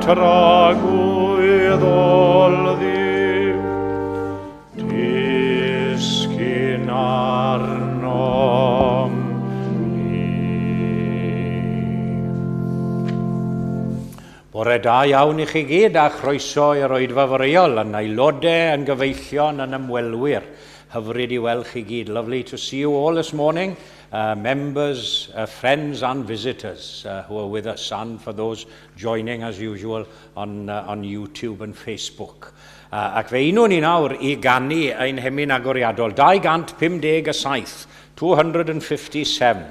tragwyddol Dduw, disgyn arnom ni. Bore da iawn i chi gyd a chroeso i'r oedfa foreol yn aelodau, yn gyfeillion, yn ymwelwyr. Hyfryd i weld chi gyd. Lovely to see you all this morning, members, friends and visitors who are with us, and for those joining as usual on YouTube and Facebook. Ac fe unwn ni nawr i ganu ein hemyn agoriadol, 257, 257.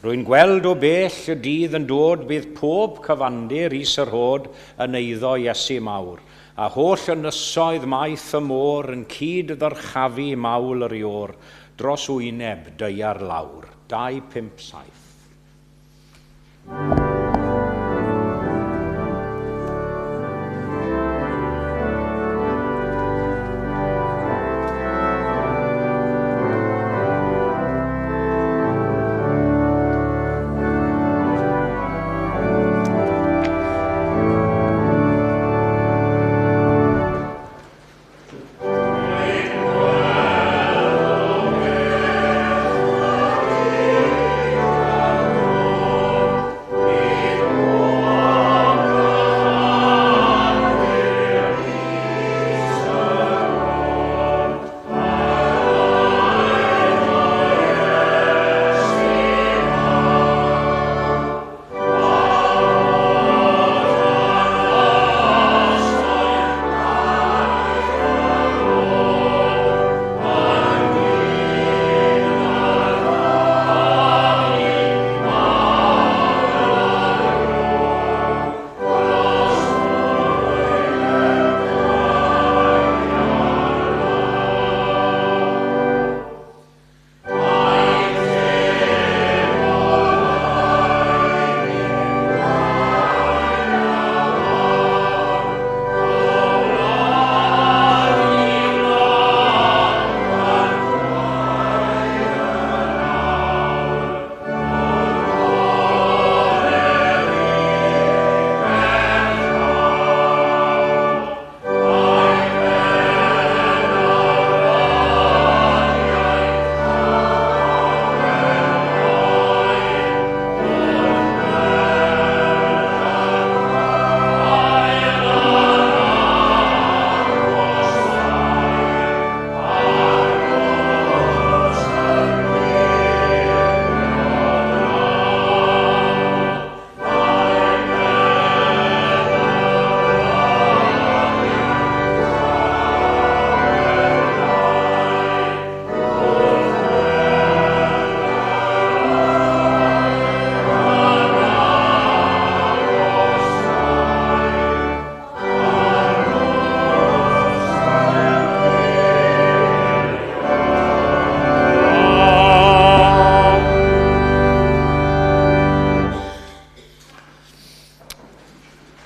Rwy'n gweld o bell y dydd yn dod bydd pob cyfandir is yr hod yn eiddo Iesu mawr, a holl ynysoedd maith y môr yn cyd ddyrchafu mawl yr iôr dros wyneb daear lawr. 257.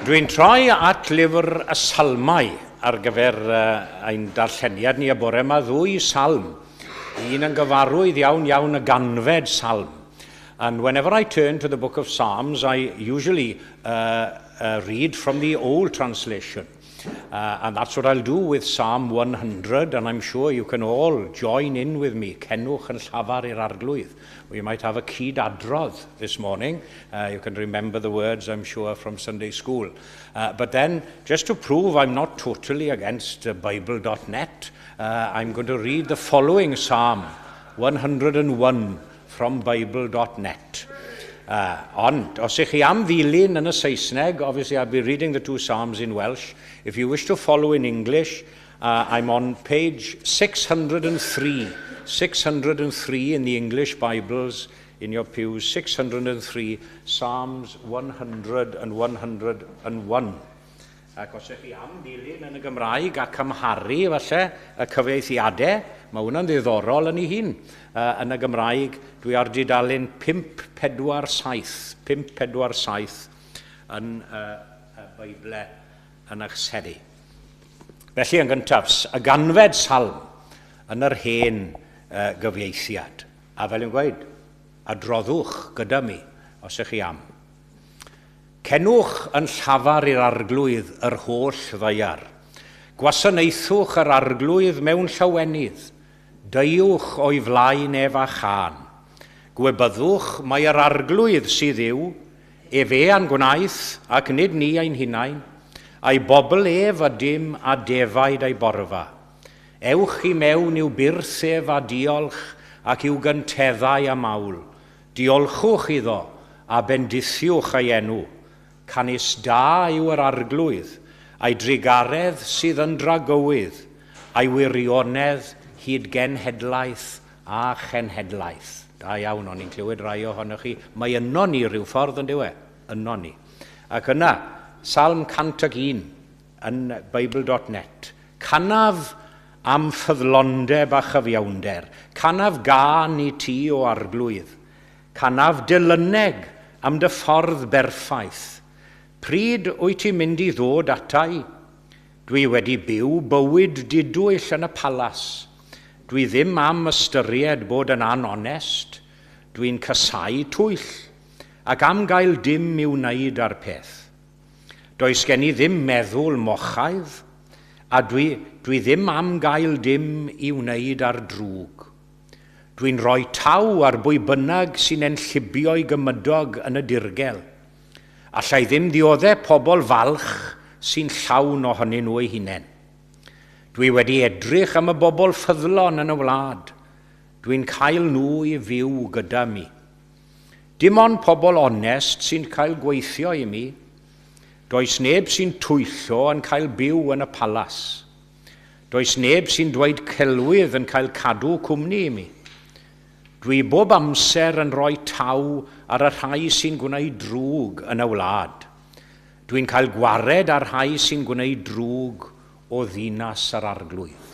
Dwi'n troi at lyfr y Salmau ar gyfer ein darlleniad ni y bore yma, ddwy salm. Un yn gyfarwydd iawn iawn y ganfed salm. And whenever I turn to the book of Psalms, I usually read from the old translation. And that's what I'll do with Psalm 100, and I'm sure you can all join in with me. Cenwch yn llafar i'r arglwydd. We might have a cyd-adrodd this morning. You can remember the words, I'm sure, from Sunday school. But then, just to prove I'm not totally against Bible.net, I'm going to read the following Psalm, 101, from Bible.net. Ond, os ych chi am ddilyn yn y Saesneg, obviously I'll be reading the two Psalms in Welsh. If you wish to follow in English, I'm on page 603. 603 in the English Bibles in your pews, 603, Psalms 100 and 101. Ac os ych chi am ddilyn yn y Gymraeg a cymharu falle y cyfieithiadau, mae hwnna'n ddiddorol yn ei hun. Yn y Gymraeg, dwi ar dudalen 547, 547 yn y Beiblau yn eich seddi. Felly yn gyntaf, y ganfed salm yn yr hen gyfieithiad. A fel yn gweud, adroddwch gyda mi os ych chi am. Cenwch yn llafar i'r arglwydd yr holl ddaear. Gwasanaethwch yr arglwydd mewn llawenydd. Deuwch o'i flaen ef a chân. Gwybyddwch mai yr arglwydd sydd yw, ef e a'n gwnaeth ac nid ni ein hunain, a'i bobl ef ydym a defaid a'i borfa. Ewch i mewn i'w byrth ef a diolch ac i'w gynteddau a mawl. Diolchwch iddo a bendithiwch ei enw. Canys da yw yr arglwydd, a'i drugaredd sydd yn dragywydd, a'i wirionedd hyd genhedlaeth a chenhedlaeth. Da iawn, o'n i'n clywed rai ohonoch chi. Mae yno ni rhyw ffordd yn dyw e, yno ni. Ac yna, Salm 101 yn Bible.net. Canaf am ffyddlondeb a chyfiawnder. Canaf gân i ti o arglwydd. Canaf delyneg am dy ffordd berffaith. Pryd wyt ti'n mynd i ddod ata i? Dwi wedi byw bywyd didwyll yn y palas. Dwi ddim am ystyried bod yn anonest. Dwi'n casáu twyll ac am gael dim i'w wneud â'r peth. Does gen i ddim meddwl mochaidd, a dwi ddim am gael dim i wneud â'r drwg. Dwi'n rhoi taw ar bwy bynnag sy'n enllibio'i gymydog yn y dirgel. Allai ddim ddioddef pobl falch sy'n llawn ohonyn nhw eu hunain. Dwi wedi edrych am y bobl ffyddlon yn y wlad. Dwi'n cael nhw i fyw gyda mi. Dim ond pobl onest sy'n cael gweithio i mi. Does neb sy'n twyllo yn cael byw yn y palas. Does neb sy'n dweud celwydd yn cael cadw cwmni i mi. Dwi bob amser yn rhoi taw ar y rhai sy'n gwneud drwg yn y wlad. Dwi'n cael gwared ar rhai sy'n gwneud drwg o ddinas yr arglwydd.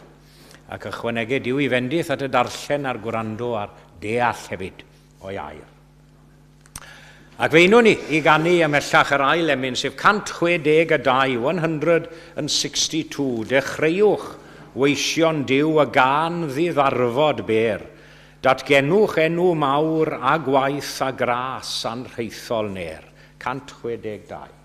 Ac ychwanegu Duw i fendith at y darllen a'r gwrando a'r deall hefyd o'i air. Ac fe unwn ni i ganu ymhellach yr ail emyn, sef 162, 162. Dechreuwch weision Duw y gân ddiddarfod bêr. Datgenwch enw mawr a gwaith a gras anrhaethol ner. 162.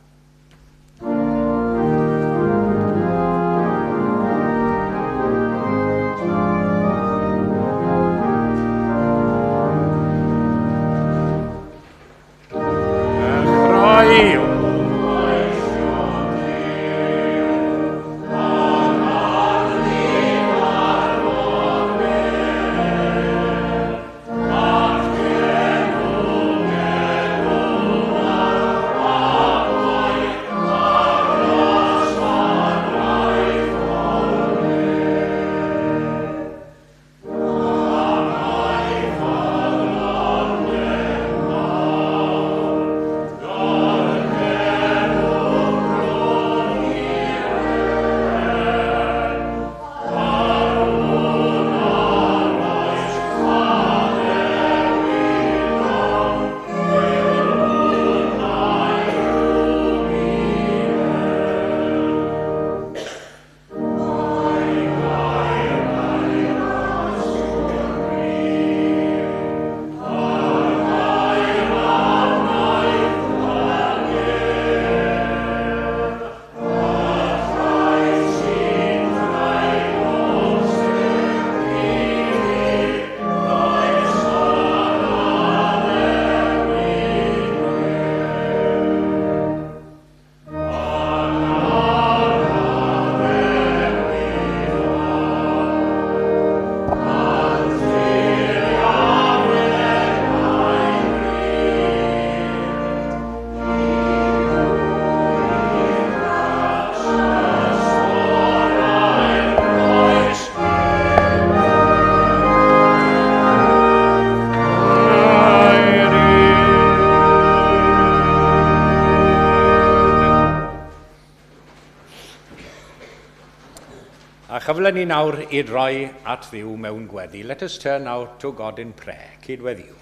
Chyfle ni nawr i droi at Dduw mewn gweddi. Let us turn now to God in prayer. Cydweddiw.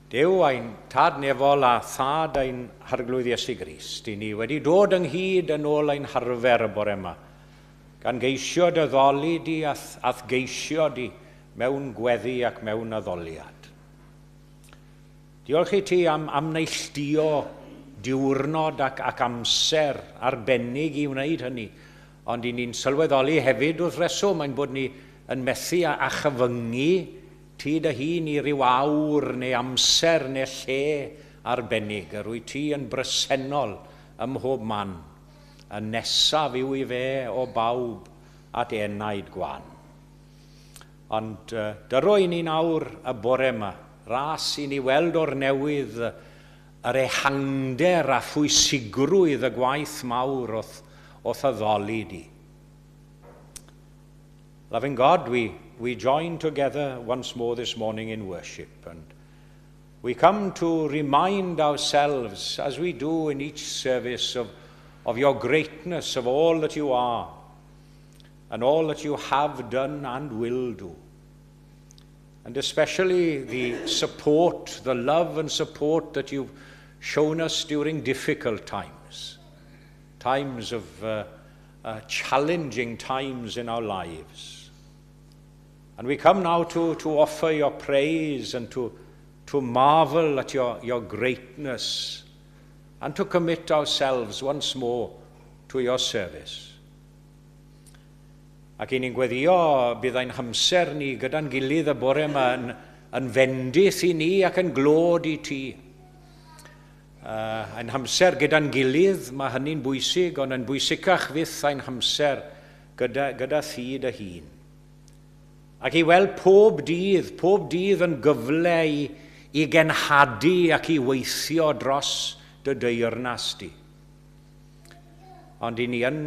Duw ein tad nefol a thad ein harglwydd Iesu Grist, i ni wedi dod ynghyd yn ôl ein harfer y bore yma, gan geisio dy ddoli di a'th geisio di mewn gweddi ac mewn addoliad. Diolch i ti am neilltuo diwrnod ac amser arbennig i wneud hynny. Ond i ni'n sylweddoli hefyd wrth reswm ein bod ni yn methu â chyfyngu ti dy hun i ryw awr neu amser neu lle arbennig. Yr wyt ti yn bresennol ym mhob man. Y nesaf yw i fe o bawb at enaid gwan. Ond dyro i ni nawr y bore yma, ras i ni weld o'r newydd yr ehangder a phwysigrwydd y gwaith mawr o'th addoli di. Loving God, we join together once more this morning in worship, and we come to remind ourselves, as we do in each service, of your greatness, of all that you are, and all that you have done and will do. And especially the support, the love and support that you've shown us during difficult times, times of challenging times in our lives. And we come now to offer your praise and to marvel at your greatness and to commit ourselves once more to your service. Ac i ni'n gweddio bydd ein hamser ni gyda'n gilydd y bore yma yn fendith i ni ac yn glod i ti. Ein hamser gyda'n gilydd, mae hynny'n bwysig, ond yn bwysicach fyth ein hamser gyda thi dy hun. Ac i weld pob dydd yn gyfle i genhadu ac i weithio dros dy deyrnas di. Ond i ni yn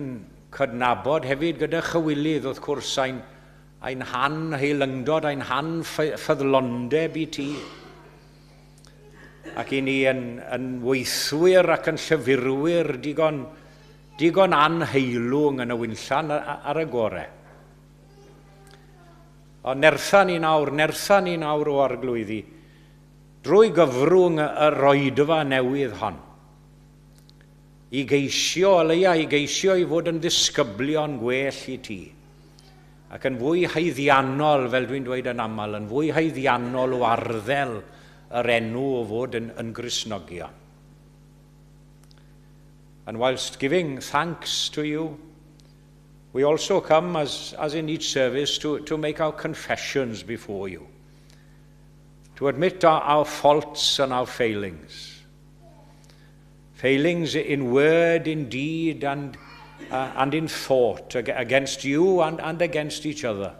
cydnabod hefyd gyda chywilydd, wrth gwrs, ein hanheilyngdod, ein hanffyddlondeb i ti. Ac i ni yn weithwyr ac yn llyfurwyr digon anheilwng yn y winllan ar y gorau. Ond nertha ni nawr, nertha ni nawr o Arglwyddi, drwy gyfrwng yr oedfa newydd hon, i geisio, o leia, i geisio i fod yn ddisgyblion gwell i ti. Ac yn fwy haeddiannol, fel dwi'n dweud yn aml, yn fwy haeddiannol o arddel yr enw o fod yn Gristnogion. And whilst giving thanks to you, we also come, as in each service, to make our confessions before you, to admit our faults and our failings. Failings in word, in deed, and in thought against you and against each other.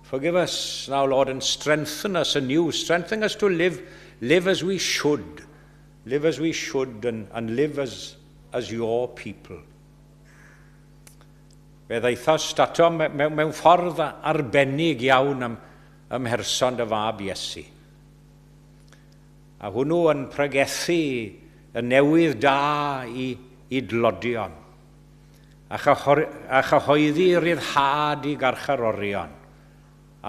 Forgive us now, Lord, and strengthen us anew. Strengthen us to live as we should. Live as we should and live as your people. Fe ddaethost atom mewn ffordd arbennig iawn ym mherson dy fab Iesu. A hwnnw yn pregethu y newydd da i dlodion, a chyhoeddi ryddhad i garcharorion,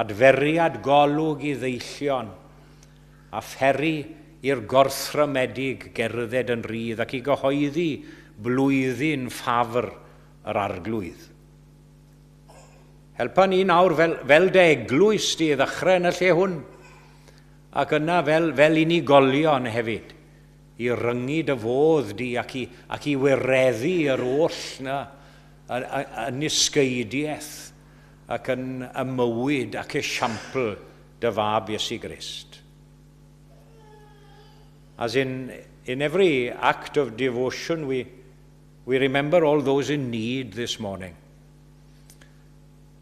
adferiad golwg i ddeillion, a pheri i'r gorthrymedig gerdded yn rhydd ac i gyhoeddi blwyddyn ffafr yr Arglwydd. Helpa ni nawr fel dy eglwys di i ddechrau yn y lle hwn, ac yna fel unigolion hefyd, i ryngu dy fodd di ac i wireddu yr oll na yn ysgeidiaeth ac yn y mywyd ac esiampl dy fab Iesu Grist. As in every act of devotion, we remember all those in need this morning.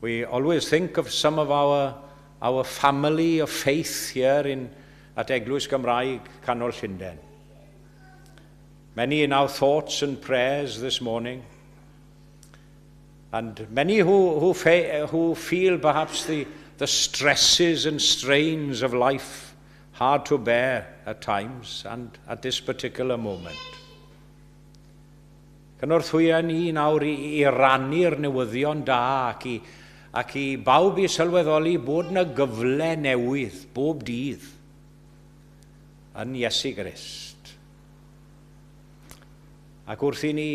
We always think of some of our family of faith here at Eglwys Gymraeg Canol Llundain. Many in our thoughts and prayers this morning. And many who feel perhaps the stresses and strains of life hard to bear at times and at this particular moment. Cynorthwya ni nawr i rannu'r newyddion da ac i bawb i sylweddoli bod yna gyfle newydd bob dydd yn Iesu Grist. Ac wrth i ni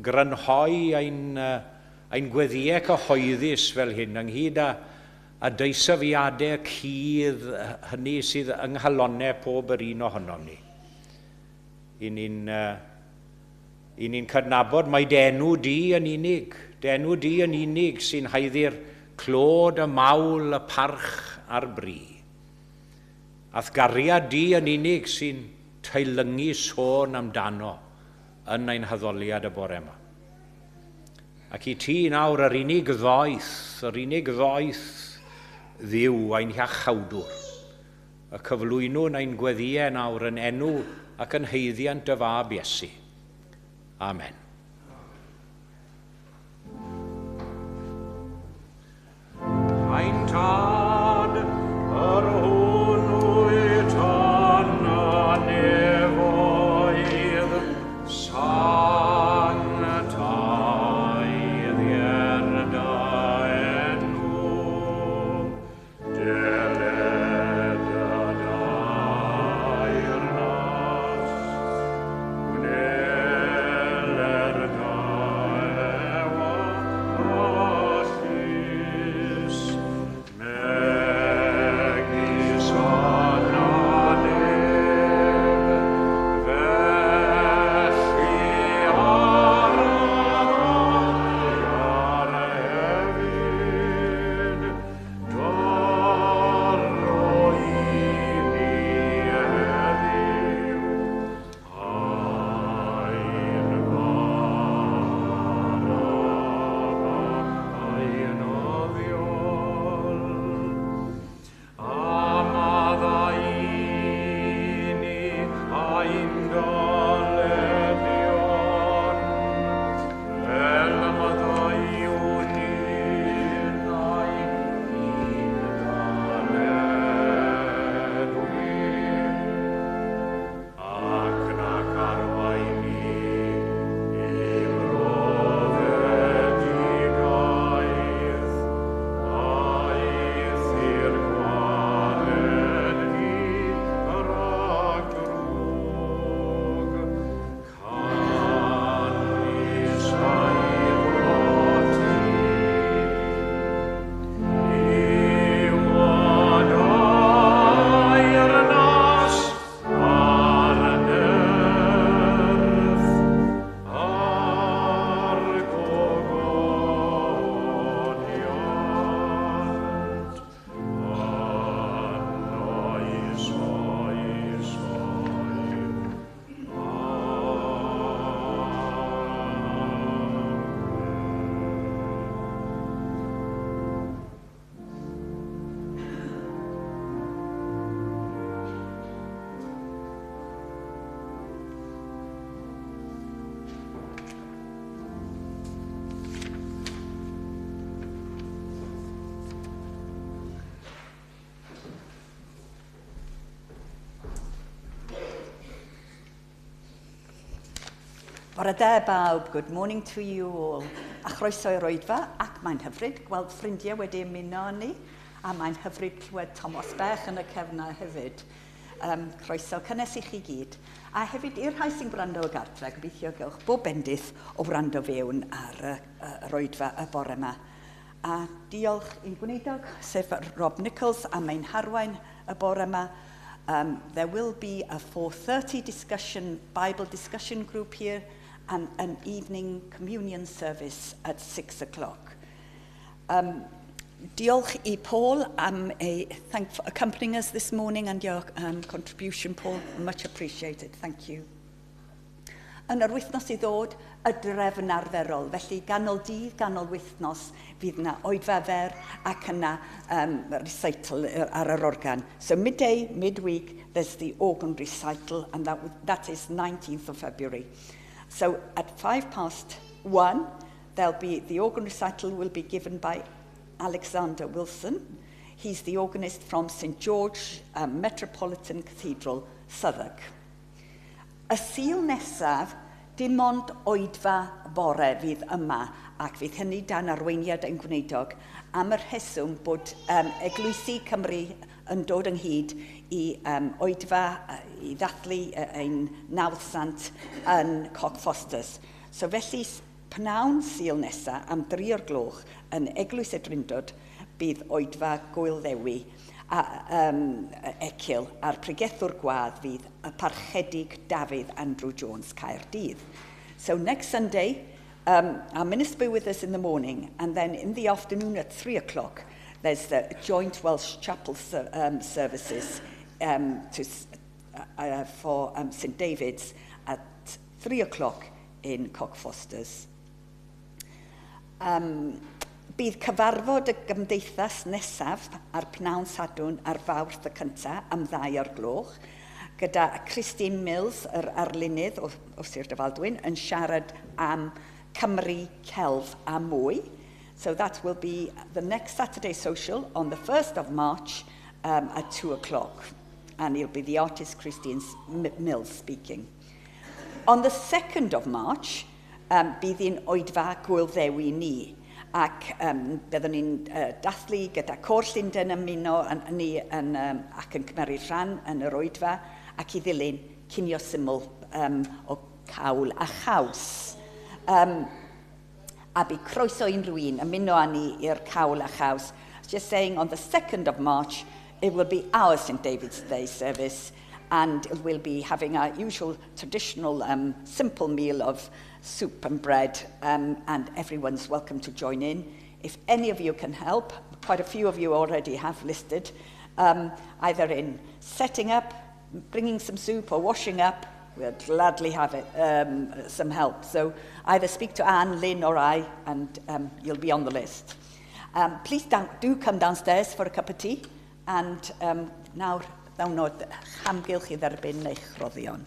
grynhoi ein gweddiau cyhoeddus fel hyn, ynghyd â y deisyfiadau cudd hynny sydd yng nghalonnau pob yr un ohonom ni. I ni'n i ni'n cydnabod mai dy enw di yn unig, dy enw di yn unig sy'n haeddu'r clod, y mawl, y parch a'r bri. A'th gariad di yn unig sy'n teilyngu sôn amdano yn ein haddoliad y bore yma. Ac i ti nawr yr unig ddoeth, yr unig ddoeth Dduw ein hiachawdwr, y cyflwynwn ein gweddïau nawr yn enw ac yn haeddiant dy fab Iesu. Amen. Ein Tad, yr hwn wyt yn y nefoedd, sancteiddier dy enw, deled dy deyrnas, gwneler dy ewyllys, megis yn y nef, felly ar y ddaear hefyd. Dyro i ni heddiw ein bara beunyddiol. A maddau i ni ein dyledion, fel y maddeuwn ninnau i'n dyledwyr. Ac nac arwain ni i brofedigaeth, eithr gwared ni rhag drwg. Canys eiddo ti yw y deyrnas a'r nerth a'r gogoniant yn oes oesoedd. Amen. Bore da bawb, good morning to you all. A chroeso i'r oedfa, ac mae'n hyfryd gweld ffrindiau wedi ymuno â ni, a mae'n hyfryd clywed Thomas Bech yn y cefnau hefyd. Croeso cynnes i chi gyd. A hefyd i'r rhai sy'n gwrando o gartre, gobeithio gewch bob bendith o wrando fewn ar yr oedfa y bore yma. A diolch i'n gweinidog, sef Rob Nichols, am ein harwain y bore yma. There will be a 4:30 discussion, Bible discussion group here, and an evening communion service at 6 o'clock. Diolch i Paul am a, thank for accompanying us this morning and your contribution, Paul. Much appreciated. Thank you. Yn yr wythnos i ddod, y drefn arferol. Felly, ganol dydd, ganol wythnos, fydd yna oedfa fer ac yna recital ar yr organ. So midday, midweek, there's the organ recital, and that is 19th of February. So at 1:05, the organ recital will be given by Alexander Wilson. He's the organist from St George Metropolitan Cathedral, Southwark. Y Sul nesaf, dim ond oedfa bore fydd yma, ac fydd hynny dan arweiniad ein gweinidog, am y rheswm bod Eglwysi Cymru yn dod ynghyd i oedfa i ddathlu ein nawddsant yn Cockfosters. So felly, pnawn Sul nesaf am 3 o'r gloch yn Eglwys y Drindod, bydd oedfa Gwyl Ddewi a, Ecil a'r pregethwr gwadd fydd y parchedig Dafydd Andrew Jones Caerdydd. So next Sunday, our minister will be with us in the morning, and then in the afternoon at 3 o'clock, there's the joint Welsh Chapel services for St David's at 3 o'clock in Cockfosters. Bydd cyfarfod y gymdeithas nesaf ar pnawn Sadwrn ar Fawrth y cyntaf am 2 o'r gloch, gyda Christine Mills, yr arlunydd o Sir Drefaldwyn, yn siarad am Cymru, Celf a mwy. So that will be the next Saturday social on the 1st of March at 2 o'clock. And it'll be the artist Christine Mills speaking. On the 2nd of March, bydd hi'n oedfa Gwyl Ddewi ni. Ac byddwn ni'n dathlu gyda Côr Llundain ymuno yn, ni yn, ac yn cymeryd rhan yn yr oedfa ac i ddilyn cinio syml o cawl a chaws. A bydd croeso unrhyw un ymuno â ni i'r cawl a chaws. Just saying, on the 2nd of March, it will be our St David's Day service, and we'll be having our usual traditional simple meal of soup and bread, and everyone's welcome to join in. If any of you can help, quite a few of you already have listed, either in setting up, bringing some soup or washing up, we'll gladly have some help. So either speak to Anne, Lynn or I, and you'll be on the list. Please do come downstairs for a cup of tea. And nawr, ddawn o'r hamgylch i dderbyn eich rhoddion.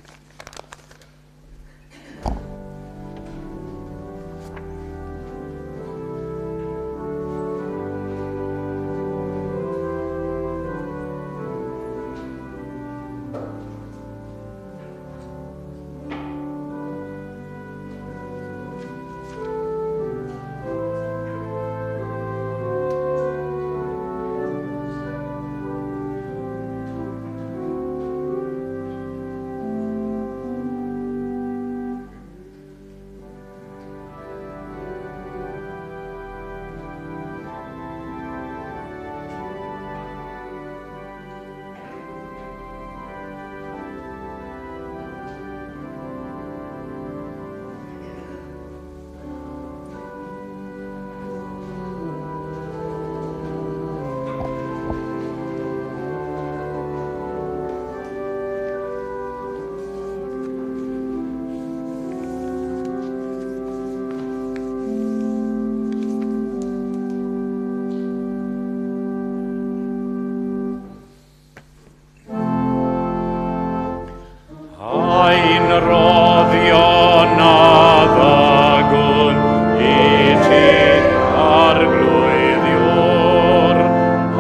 Ein rhoddion a ddygwn i ti, Arglwydd Iôr,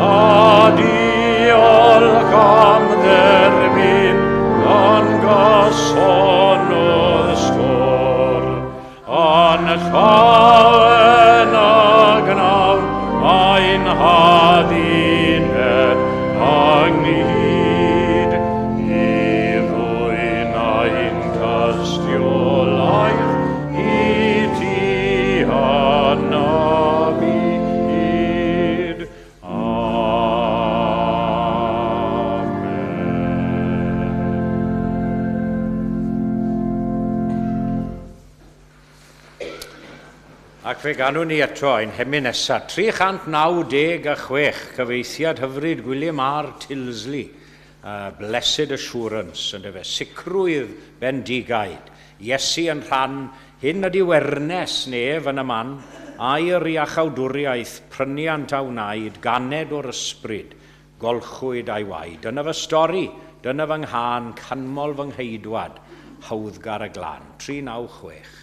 a diolch am dderbyn gan gyson ysgor. A'n llawen a gnawn ein hadduned ynghyd i ddwyn ein tystiolaeth i ti yn y byd. Amen. Ac fe ganwn ni eto ein hemyn nesaf, 396, cyfieithiad hyfryd William R. Tilsley, Blessed Assurance, yn dyfe, sicrwydd bendigaid. Iesu yn rhan, hyn ydy wernes nef yn y man, air iachawdwriaeth, pryniant a wnaed, ganed o'r ysbryd, golchwyd a'i waed. Dyna fy stori, dyna fy nghân, canmol fy ngheidwad, hawddgar y glân. 396.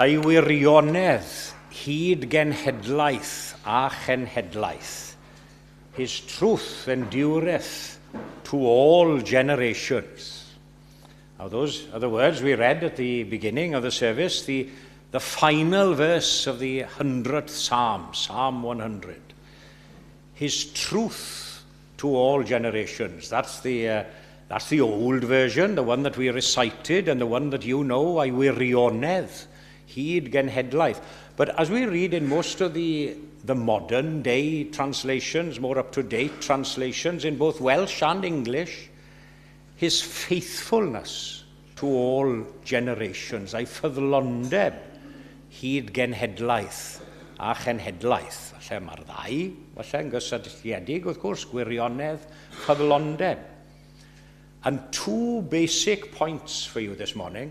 Ei wirionedd hyd genhedlaeth a chenhedlaeth. His truth endureth to all generations. Now those are the words we read at the beginning of the service, the final verse of the 100th Psalm, Psalm 100. His truth to all generations. That's the old version, the one that we recited and the one that you know, ei wirionedd, hyd genhedlaeth. But as we read in most of the modern day translations, more up-to-date translations in both Welsh and English, his faithfulness to all generations, ei ffyddlondeb hyd genhedlaeth a chenhedlaeth. Falle mae'r ddau, falle yn gysylltiedig, wrth gwrs, gwirionedd, ffyddlondeb. And two basic points for you this morning.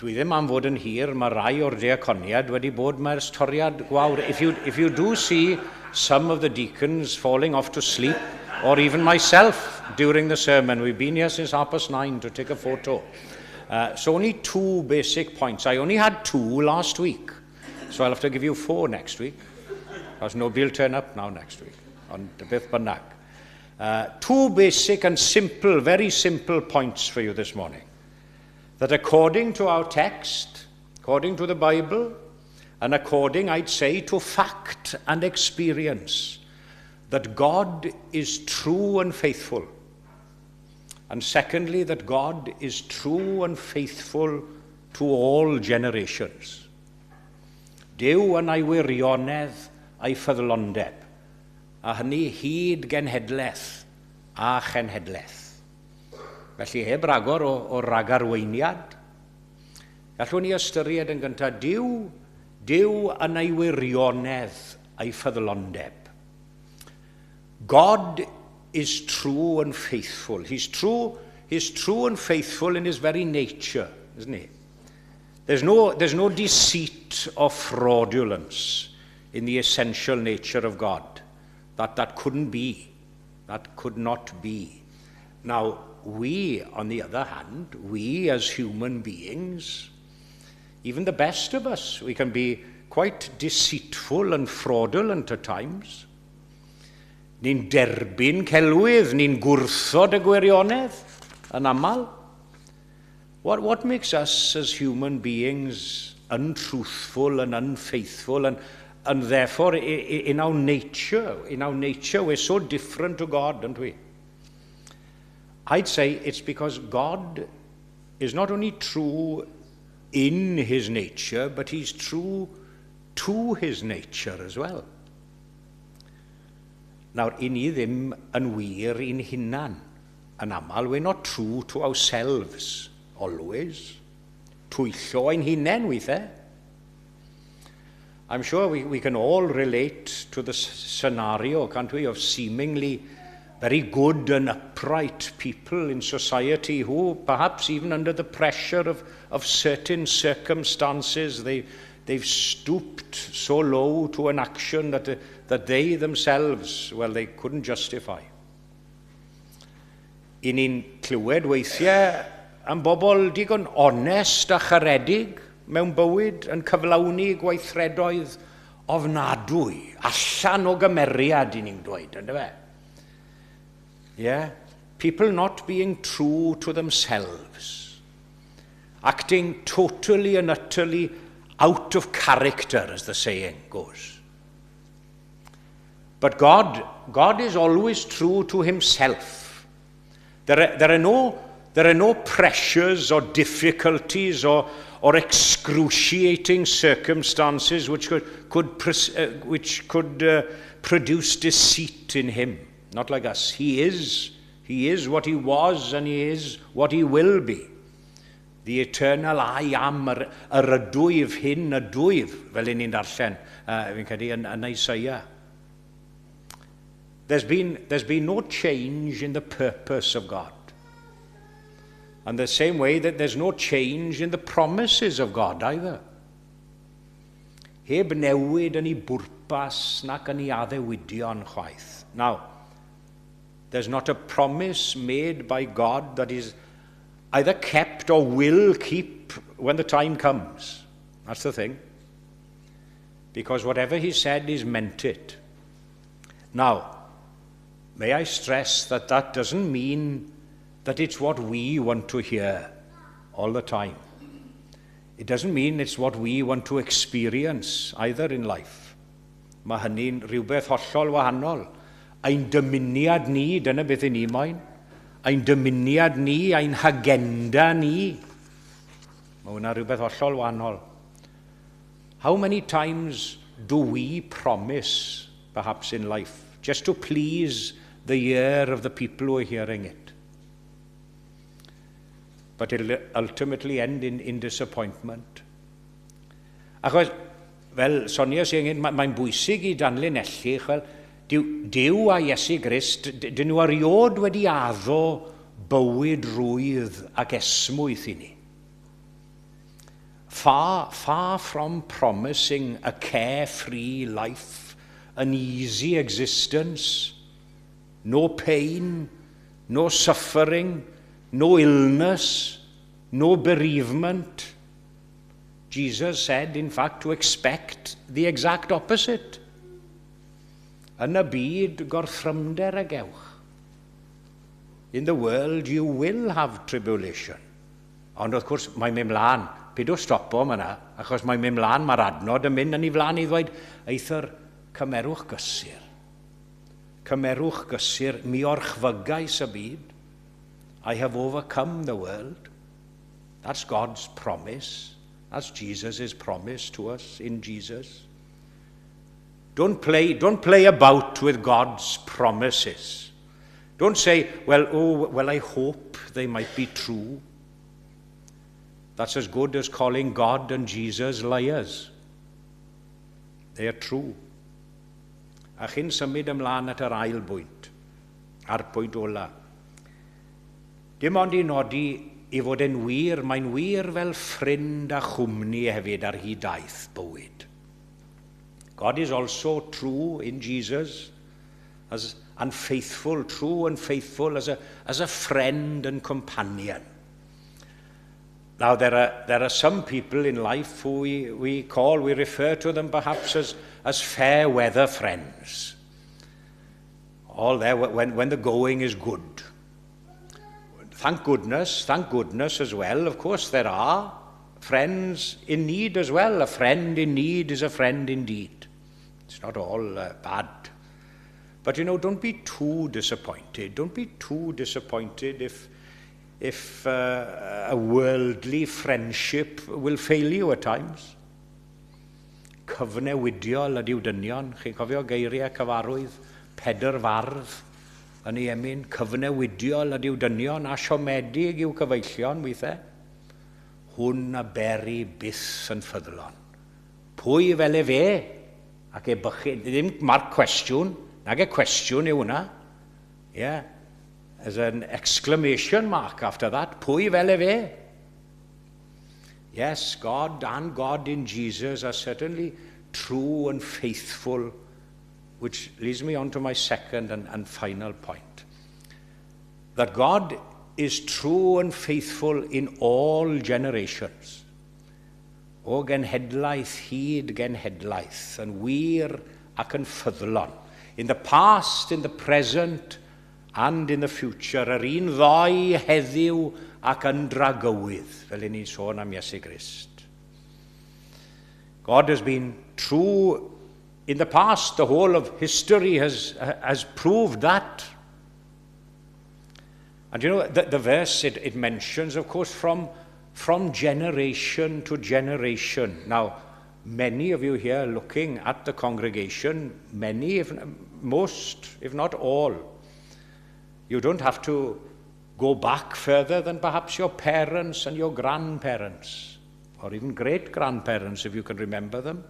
Dwi ddim am fod yn hir, mae rai o'r diaconiad wedi bod 'ma ers toriad gwawr. If you do see some of the deacons falling off to sleep, or even myself during the sermon, we've been here since 9:30 to take a photo. So only two basic points. I only had two last week, so I'll have to give you four next week, because nobody will turn up now next week, ond beth bynnag. Two basic and simple, very simple points for you this morning. That according to our text, according to the Bible, and according, I'd say, to fact and experience, that God is true and faithful. And secondly, that God is true and faithful to all generations. Duw yn ei wirionedd a'i ffyddlondeb, a hynny hyd genhedlaeth a chenhedlaeth. Felly heb ragor o ragarweiniad, gallwn ni ystyried yn gyntaf Duw yn ei wirionedd a'i ffyddlondeb. God is true and faithful. He's true and faithful in his very nature, isn't he? There's no deceit or fraudulence in the essential nature of God. That couldn't be. That could not be. Now, we, on the other hand, we as human beings, even the best of us, we can be quite deceitful and fraudulent at times. Ni'n derbyn celwydd, ni'n gwrthod y gwirionedd yn aml. What makes us as human beings untruthful and unfaithful and therefore in our nature, we're so different to God, aren't we? I'd say it's because God is not only true in his nature, but he's true to his nature as well. Nawr, i ni ddim yn wir i'n hunan. Yn aml, we're not true to ourselves, always. Twyllo ein hunain weithiau. I'm sure we can all relate to the scenario, can't we, of seemingly very good and upright people in society who, perhaps even under the pressure of certain circumstances, they've stooped so low to an action that they themselves, well, they couldn't justify. I ni'n clywed weithiau am bobl digon onest a charedig mewn bywyd yn cyflawni gweithredoedd ofnadwy, allan o gymeriad i ni'n dweud, ynddo fe? Yeah? People not being true to themselves, acting totally and utterly out of character, as the saying goes. But God is always true to himself. There are no pressures or difficulties or excruciating circumstances which could produce deceit in him. Not like us. He is what he was and he is what he will be. The eternal I am, yr ydwyf hyn ydwyf, fel 'y ni'n darllen, fi'n credu, yn Isaiah. There's been no change in the purpose of God. And the same way that there's no change in the promises of God either. Heb newid yn ei bwrpas nac yn ei addewidion chwaith. Now, there's not a promise made by God that is either kept or will keep when the time comes. That's the thing. Because whatever he said, he's meant it. Now, may I stress that that doesn't mean that it's what we want to hear all the time. It doesn't mean it's what we want to experience either in life. Mae hynny'n rhywbeth hollol wahanol. Ein dymuniad ni, dyna beth i ni moyn. Ein dymuniad ni, ein hagenda ni. Mae hwnna rhywbeth hollol wahanol. How many times do we promise, perhaps in life, just to please the ear of the people who are hearing it? But it'll ultimately end in disappointment. Achos, fel Sonia sy'n mae'n bwysig i danlinellu, chwel, Duw a Iesu Grist, dyn nhw erioed wedi addo bywyd rwydd ac esmwyth i ni. Far, far from promising a carefree life, an easy existence, no pain, no suffering, no illness, no bereavement. Jesus said, in fact, to expect the exact opposite. Yn y byd, gorthrymder a gewch. In the world, you will have tribulation. Ond wrth gwrs, mae'n mynd mlaen. Pidwch stopo yna, achos mae'n mynd mlaen, mae'r adnod yn mynd yn ei flaen i ddweud, "Eithr cymerwch gysur. Cymerwch gysur, mi orchfygais y byd. I have overcome the world." That's God's promise. That's Jesus' promise to us in Jesus. Don't play about with God's promises. Don't say, "Well, oh, well, I hope they might be true." That's as good as calling God and Jesus liars. They are true. A chyn symud ymlaen at yr ail bwynt, a'r pwynt ola. Dim ond i nodi i fod yn wir, mae'n wir fel ffrind a chwmni hefyd ar hyd daith bywyd. God is also true in Jesus as and faithful, true and faithful as a friend and companion. Now, there are some people in life who we refer to them perhaps as fair weather friends. All there when the going is good. Thank goodness as well, of course, there are friends in need as well. A friend in need is a friend indeed. It's not all bad. But don't be too disappointed. Don't be too disappointed if a worldly friendship will fail you at times. Cyfnewidiol ydyw dynion. Chi'n cofio geiriau cyfarwydd Pedr Fardd yn ei emyn? Cyfnewidiol ydyw dynion a siomedig yw cyfeillion weithiau. Hwn a bery byth yn ffyddlon. Pwy fel efe? Ac ebychu, ddim marc cwestiwn, nag e cwestiwn yw hwnna. Yeah. There's an exclamation mark after that. Pwy fel efe? Yes, God and God in Jesus are certainly true and faithful, which leads me on to my second and final point. That God is true and faithful in all generations. O genhedlaeth hyd genhedlaeth, yn wir ac yn ffyddlon. In the past, in the present, and in the future, yr un ddoe heddiw ac yn dragywydd, fel ni'n sôn am Iesu Grist. God has been true in the past. The whole of history has proved that. And the verse, it mentions, of course, from generation to generation. Now, many of you here looking at the congregation, many, if most, if not all, you don't have to go back further than perhaps your parents and your grandparents, or even great-grandparents if you can remember them.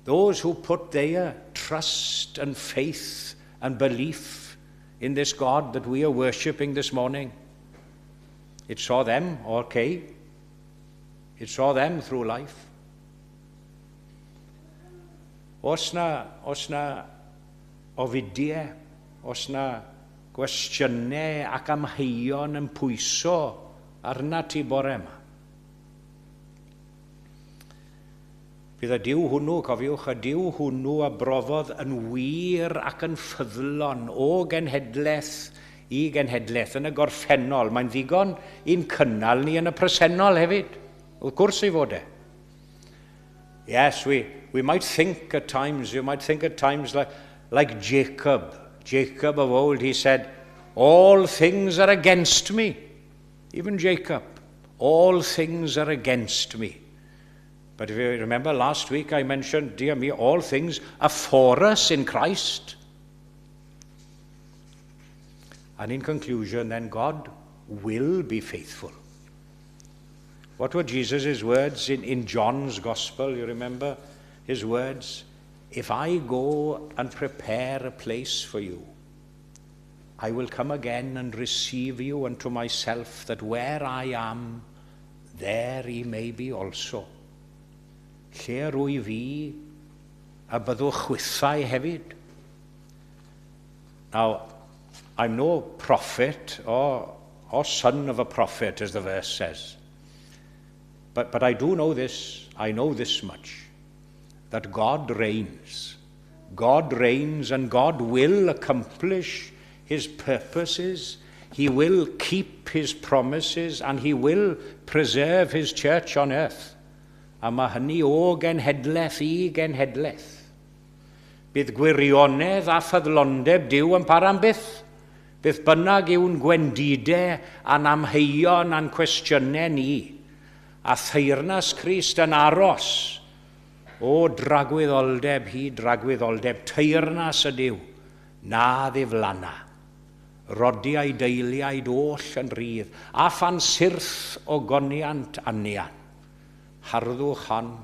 Those who put their trust and faith and belief in this God that we are worshipping this morning. It saw them okay. It saw them through life. Oes na ofidiau, oes na gwestiynau ac amheuon yn pwyso arna ti bore yma? Bydd y Duw hwnnw, cofiwch, y Duw hwnnw a brofodd yn wir ac yn ffyddlon o genhedlaeth i genhedlaeth yn y gorffennol. Mae'n ddigon i'n cynnal ni yn y presennol hefyd. Wrth gwrs ei fod e. Yes, we might think at times, you might think at times like Jacob. Jacob of old, he said, "All things are against me." Even Jacob, "All things are against me." But if you remember last week I mentioned, dear me, all things are for us in Christ. And in conclusion, then, God will be faithful. What were Jesus' words in John's Gospel? You remember his words? "If I go and prepare a place for you, I will come again and receive you unto myself, that where I am, there ye may be also." Lle rwy fi, y byddwch chwithau hefyd. Now, I'm no prophet or son of a prophet, as the verse says. But I do know this, I know this much, that God reigns. God reigns and God will accomplish his purposes. He will keep his promises and he will preserve his church on earth. A mae hynny o genhedlaeth i genhedlaeth. Bydd gwirionedd a ffyddlondeb Duw yn para am byth. Beth bynnag yw'n gwendidau a'n amheuon a'n cwestiynau ni. A theyrnas Crist yn aros o dragwyddoldeb hyd dragwyddoldeb. Teyrnas ydyw na ddiflanna. Rodiai deiliaid oll yn rhydd, a phan syrth ogoniant anian. Harddwch hon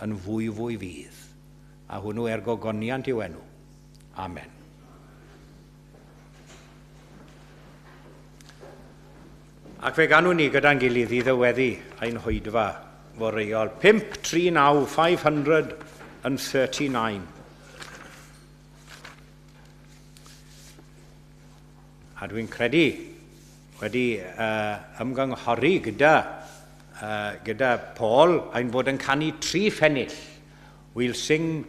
yn fwy fwy fydd. A hwnnw er gogoniant i'w enw. Amen. Ac fe ganwn ni gyda'n gilydd i ddyweddu ein hoedfa foreol. 539, 539. A dwi'n credu wedi ymgynghori gyda Paul ein bod yn canu tri phennill. We'll sing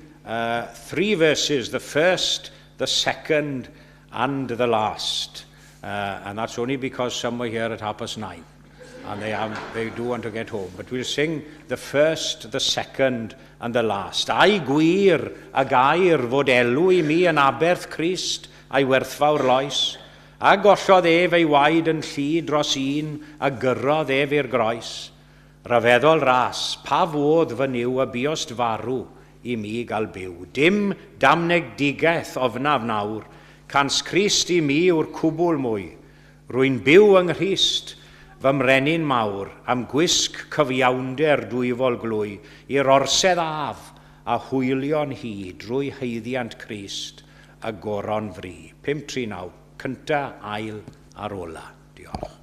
three verses, the first, the second and the last. And that's only because some were here at 9:30. And they do want to get home. But we'll sing the first, the second and the last. Ai gwir y gair fod elw i mi yn aberth Crist a'i werthfawr loes, a gollodd ef ei waed yn llu dros un a gyrrodd ef i'r groes. Rhyfeddol ras, pa fodd fy Nuw y buost farw i mi gael byw. Dim damnedigaeth ofnaf nawr, cans Crist i mi yw'r cwbl mwy. Rwy'n byw yng Nghrist, fy mrenin mawr, am gwisg cyfiawnder dwyfol glwy, i'r orsedd af a hwylio'n hi drwy haeddiant Crist y goron fri. 539, cynta, ail a'r ola. Diolch.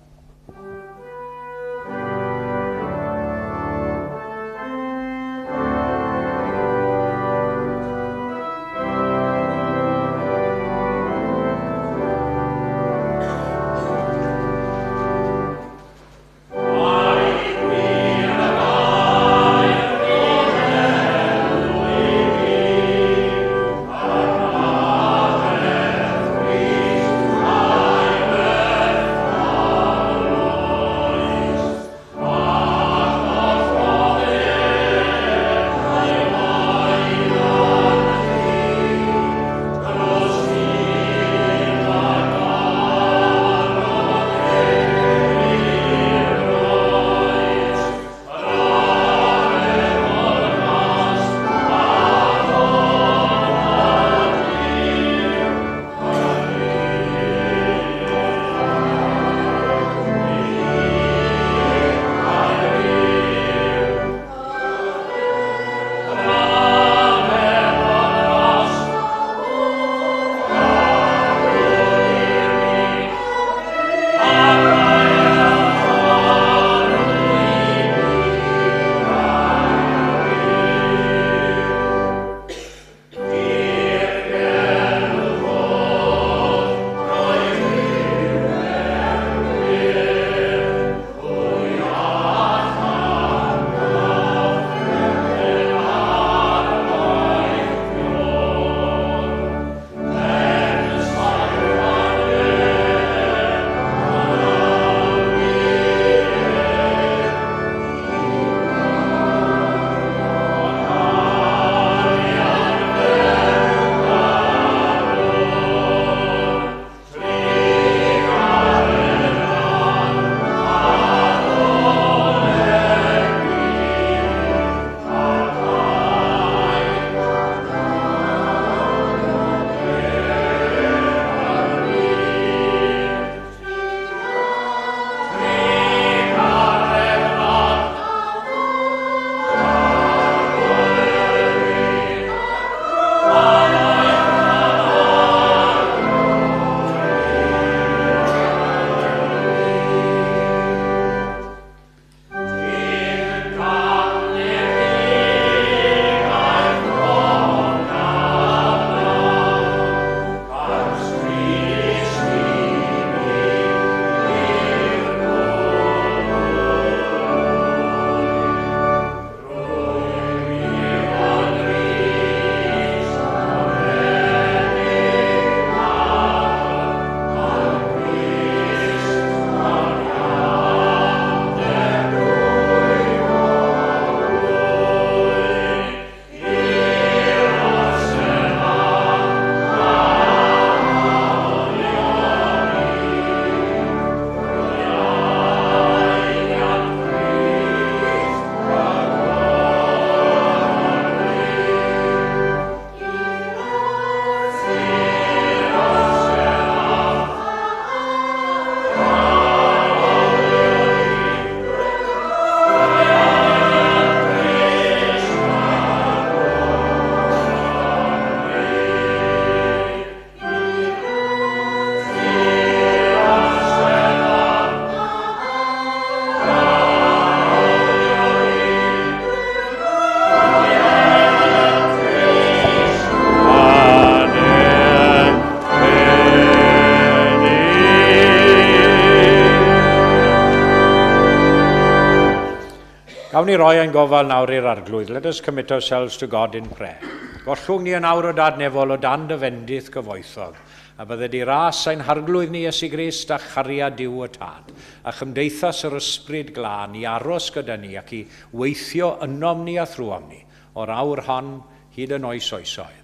Gawn ni roi ein gofal nawr i'r Arglwydd. Let us commit ourselves to God in prayer. Gollwng ni yn awr o Dad nefol o dan dy fendith gyfoethog, a bydded i ras ein Harglwydd ni Iesu Grist a chariad Duw y Tad, a chymdeithas yr Ysbryd Glân i aros gyda ni ac i weithio ynom ni a thrwom ni, o'r awr hon hyd yn oes oesoedd.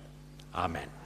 Amen.